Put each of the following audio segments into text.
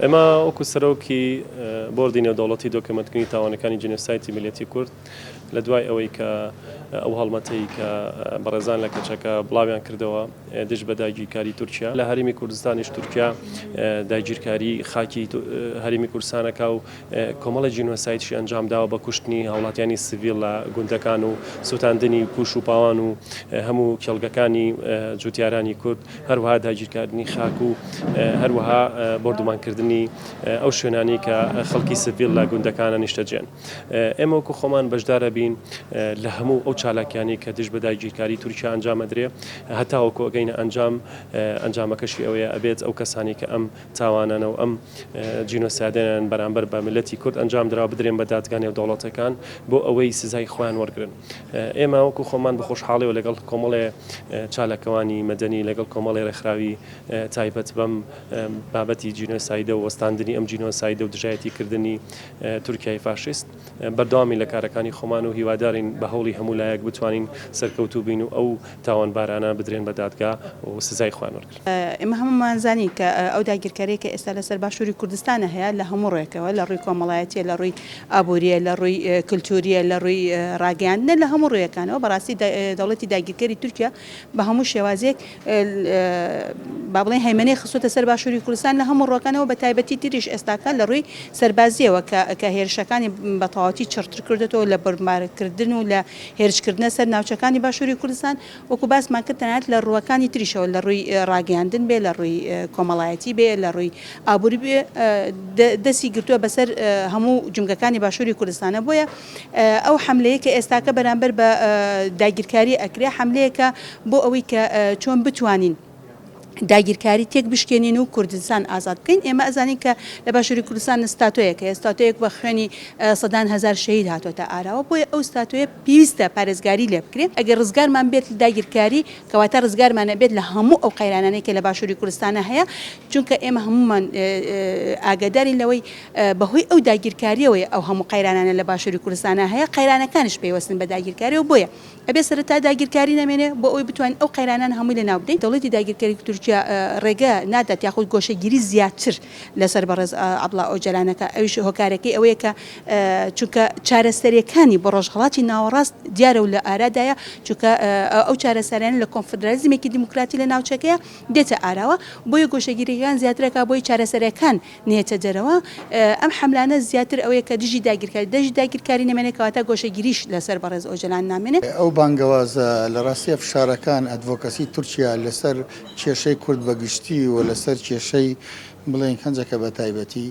ئێمە وەکو سەرۆکی بۆردی نێودەوڵەتی دۆکێمەنتکردنی تاوانەکانی جینۆسایدی میللەتی کورد لە دوای ئەوەی کە ئەو هەڵمەتەی کە بەڕێزان لە کەچەکە بڵاویان کردەوە دژ بە داگیرکاری تورکیا لە هەرێمی کوردستانیش تورکیا داگیرکاری خاکی هەرێمی کوردستانەکە و کۆمەڵی جینۆسایدشی ئەنجام داوە بە کوشتنی هاوڵاتیانی سڤیل لە گوندەکان و سوتاندنی پوش و پاوان و هەموو کێڵگەکانی جوتیارانی کورد هەروەها داگیرکردنی خاک و هەروەها بۆردومانکردنی ئەو شوێنانەی کە خەڵکی سڤیل لە گوندەکانە نیشتەجێن. ئێمە وەکو خۆمان بەشدارەبین لە هەموو ئەو چالاکیانەی کە دژ بە داگیرکاری تورکیا ئەنجام ئەدرێ هەتاوەکو ئەگەینە ئەنجام، ئەنجامەکەشی ئەوەیە ئەبێت ئەو کەسانەی کە ئەم تاوانانە و ئەم جینۆسایدەیان بەرامبەر بە میللەتی کورد ئەنجام دراوە بدرێن بە دادگا نێودەوڵەتەکان بۆ ئەوەی سزای خۆیان وەرگرن. ئێمە وەکو خۆمان بە خۆشحاڵیەوە لەگەڵ کۆمەڵێ چالاکوانی مەدەنی لەگەڵ کۆمەڵێ ڕێکخراوی تایبەت بەم بابەتی جینۆسایدە و وەستاندنی ئەم جینۆسایدە و دژایەتی کردنی تورکیای فاشیست بەردەوامین لە کارەکانی خۆمان و هیوادارین بە هەوڵی هەموو لایەک بتوانین سەرکەوتوو بین و ئەو تاوانبارانە بدرێن بە دادگا و سزای خۆیان وەرگرن. ئێمە هەموومان زانین کە ئەو داگیرکاریەی کە ئێستا لەسەر باشووری کوردستانە هەیە لە هەموو ڕووێکەوە لە ڕووی کۆمەڵایەتیە لە ڕووی ئابووریە لە ڕووی کلتوریە لە ڕووی ڕاگەیاندنە لە هەموو ڕوویەکانەوە بەڕاستی دەوڵەتی داگیرکەری تورکیا بە هەموو شێوازێک با بڵێین هەیمەنەی خستۆتە سەر باشووری کوردستان لە هەموو ڕووەکانەوە بە تایبەتی تریش ئێستاکە لە ڕووی سەربازیەوە کە کە هێرشەکانی بە تەواوەتی چڕتر کردێتەوە لە بۆردمارکردن و لە هێرشکردنە سەر ناوچەکانی باشووری کوردستان وەکو باسمان کرد تەنانەت لە ڕووەکانی تریشەوە لە ڕووی ڕاگەیاندن بێ لە ڕووی کۆمەڵایەتی بێ لە ڕووی ئابووری بێ دەستی گرتووە بەسەر هەموو جومگەکانی باشووری کوردستانە بۆیە ئەو حەملەیە کە ئێستاکە بەرامبەر بە داگیرکاری ئەکرێ حەملەیەکە بۆ ئەوەی کە چۆن بتوانین داگیرکاری تێک بشکێنین و کوردستان ئازاد بکەین ئێمە ئەزانین کە لە باشووری کوردستان ستاتۆیەک هەیە ستاتۆیەک بە خوێنی سەدان هەزار شەهید هاتۆتە ئاراوە بۆیە ئەو ستاتۆیە پێویستە پارێزگاری لێ بکرێ ئەگەر ڕزگارمان بێت لە داگیرکاری کەواتە ڕزگارمان ئەبێت لە هەموو ئەو قەیرانانەی کە لە باشووری کوردستانە هەیە چونکە ئێمە هەموومان ئاگادارین لەوەی بەهۆی ئەو داگیرکاریەوەیە ئەو هەموو قەیرانانە لە باشووری کوردستانە هەیە قەیرانەکانیش پەیوەستن بە داگیرکاریەوە بۆیە ئەبێ سەرەتا داگیرکاری نەمێنێ بۆ ئەوەی بتوانین ئەو قەیرانانە هەمووی لەناو بدەین. دەوڵەتی داگیرکەری تورکیا ڕێگە نادات یاخود گۆشەگیری زیاتر لەسەر بەڕێز عەبدوڵا ئۆجەلان ئەکا ئەویش هۆکارەکەی ئەوەیە کە چونکە چارەسەریەکانی بۆ ڕۆژهەڵاتی ناوەڕاست دیارە و لە ئارادایە چونکە ئەو چارەسەریانە لە کۆنفدرالیزمێکی دیموکراتی لە ناوچەکەیە دێتە ئاراوە بۆیە گۆشەگیریەکان زیاتر ئەکا بۆی چارەسەریەکان نێتە دەرەوە، ئەم حەملانە زیاتر ئەوەیە کە دژی داگیرکاری، دژی داگیرکاری نەمێنێ کەواتە گۆشەگیریش لەسەر بەڕێز ئۆجەلان نامێنێ. ئەو بانگەوازە لە ڕاستیا فشارەکان advocacy تورکیا لەسەر کێشەی کورد بە گشتی و لەسەر کێشەی بڵێین کەنجەکە بە تایبەتی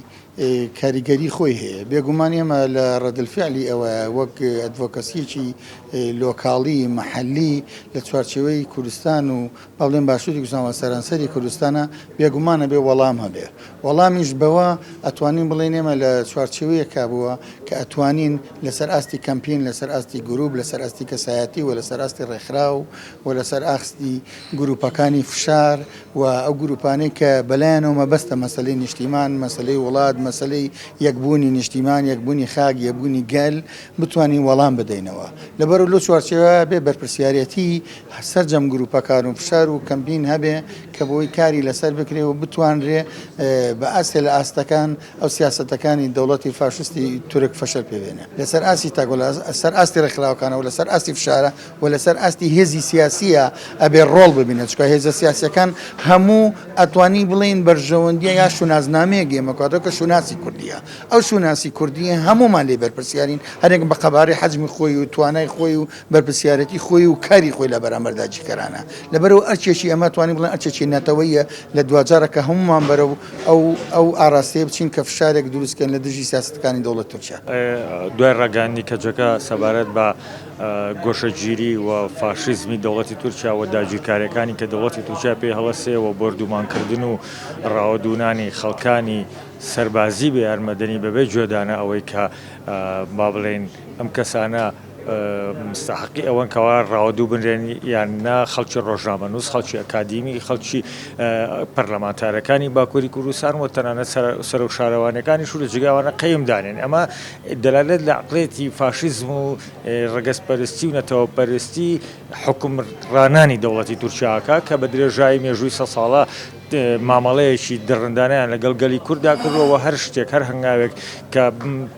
کاریگەری خۆی هەیە. بێگومان ئێمە لە ڕەدلفعلی ئەوە وەک advocacy یەکی local ی مەحەلی لە چوارچێوەی کوردستان و با بڵێین باشووری کوردستان و سەرانسەری کوردستانە، بێگومان ئەبێ وەڵام هەبێ. وەڵامیش بەوە ئەتوانین بڵێین ئێمە لە چوارچێوەیەکا بووە کە ئەتوانین لەسەر ئاستی کەمپین، لەسەر ئاستی گرووپ، لەسەر ئاستی کەسایەتی و لەسەر ئاستی ڕێکخراو و لەسەر ئاستی گرووپەکانی فشار و ئەو گرووپانەی کە بەلایانەوە مەبەستە مەسەلەی نیشتیمان، مەسەلەی وڵات، مەسەلەی یەکبوونی نیشتیمان، یەکبوونی خاک، یەکبوونی گەل، بتوانین وەڵام بدەینەوە. لەبەرئەوە لەو چوارچێوەیە بێ بەرپرسیارێتی سەرجەم گروپەکان و فشار و کەمپین هەبێ کە بۆی کاری لەسەر بکرێ و بتوانرێ بە ئاستێ لە ئاستەکان ئەو سیاسەتەکانی دەوڵەتی فاشستی تورک فەشەل پێ بێنێ لەسەر ئاستی تاک و لەسەر ئاستی ڕێکخراوەکانە و لەسەر ئاستی فشارە و لەسەر ئاستی هێزی سیاسیە ئەبێ ڕۆڵ ببینێ چونکە هێزە سیاسیەکان هەموو ئەتوانی بڵێین بەرژەوەندیە یا شوناسنامەیەک ئێمە کاتەوە کە شوناسی کوردیە ئەو شوناسی کوردیە هەموومان لێی بەرپرسیارین هەرێک بە قەبارەی حەجمی خۆی و توانای خۆی و بەرپرسیارێتی خۆی و کاری خۆی لە بەرامبەر داگیرکەرانە. لەبەرئەوە ئەرکێکی ئەمە توانین بڵێین ئەرکێکی نەتەوەییە لە دواجارە کە هەموومان بەرەو ئەو ئەو ئاراستەیە بچین کە فشارێک دروست کەین لە دژی سیاسەتەکانی دەوڵەت تورکیا. دوای ڕاگەیاندنی کەجەکە سەبارەت بە گۆشەگیری و فاشیزمی دەوڵەتی تورکیا و داگیرکارییەکانی کە دەوڵەتی تورکیا پێی هەڵەسێ و بۆردومانکردن و ڕاوەدوونانی خەڵکانی سەربازی بێ یان مەدەنی بەبێ گوێدانە ئەوەی کە با بڵێین ئەم کەسانە مستەحەقی ئەوەن کەوا ڕاوەدوو بنرێن یان نا، خەڵکی ڕۆژنامەنووس، خەڵکی ئەکادیمی، خەڵکی پەرلەمانتارەکانی باکووری کوردستان و تەنانەت سەرۆک شارەوانیەکانیش و لە جێگای ئەوانە قەیم دانێن. ئەمە دەلالەت لە عەقڵیەتی فاشیزم و ڕەگەزپەرستی و نەتەوەپەرستی حوکمڕانانی دەوڵەتی تورکیا ئەکا کە بە درێژایی مێژووی سەد ساڵە. مامەڵەیەکی دڕندانەیان لەگەڵ گەلی کورددا کردووە و هەر شتێک هەر هەنگاوێک کە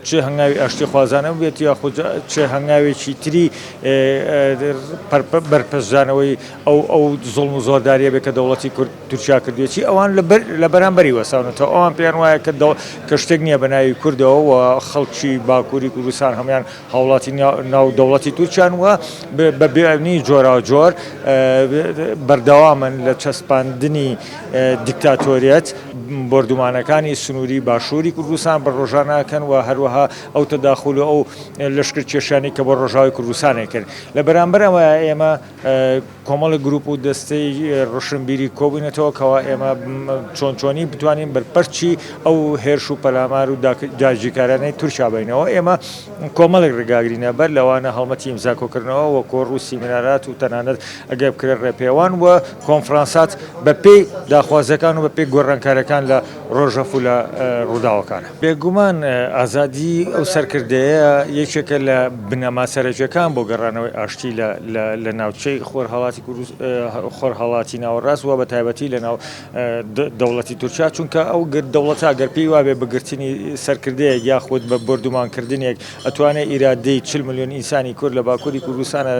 چ هەنگاوی ئاشتیخوازانە بێت یاخود چ هەنگاوێکی تری بەرپەرچدانەوەی ئەو ئەو زوڵم و زۆرداریە بێت کە دەوڵەتی کورد تورکیا کردوێتی ئەوان لە بەرامبەری وەساونەتەوە ئەوان پێیان وایە کە کە شتێک نییە بە ناوی کوردەوە و خەڵکی باکووری کوردستان هەموان هاوڵاتی ناو دەوڵەتی تورکیان و بە بیانی جۆراوجۆر بەردەوامن لە چەسپاندنی دیکتاتۆریەت بۆردومانەکانی سنووری باشووری کوردستان بە ڕۆژانەکەن و هەروەها ئەو تەداخول و ئەو لەشکرکێشانی کە بۆ ڕۆژاوای کوردستانی کرد لە بەرامبەر ئەوە ئێمە کۆمەڵێک گروپ و دەستەی ڕۆشنبیری کۆبووینەتەوە کەوا ئێمە چۆن چۆنی بتوانین بەرپەرچی ئەو هێرش و پەلامار و داگیرکارانەی تورکیا بینەوە ئێمە کۆمەڵێک ڕێگاگرینە بەر لەوانە هەڵمەتی ئیمزا کۆکردنەوە و کۆڕ و سیمینارات و تەنانەت ئەگەر بکرێت ڕێپێوان و کۆنفرانسات بەپێی داخوازەکان و بەپێی گۆڕانکاریەکان لە ڕۆژەف و لە ڕووداوەکان. بێگومان ئازادی ئەو سەرکردەیە یەکێکە لە بنەما سەرەکیەکان بۆ گەڕانەوەی ئاشتی لە ناوچەی خۆرهەڵاتی ناوەڕاست و بە تایبەتی لە ناو دەوڵەتی تورکیا، چونکە ئەو دەوڵەتە گەر پێی وابێ بە گرتنی سەرکردەیەک یاخود بە بۆردومانکردنێک ئەتوانێت ئیرادەی 40 ملیۆن ئینسانی کورد لە باکووری کوردستانە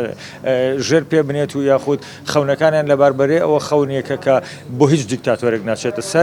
ژێر پێ بنێت و یاخود خەونەکانیان لەبار بەرێ، ئەوە خەونێکە کە بۆ هیچ دیکتاتۆرێک ناچێتە سەر.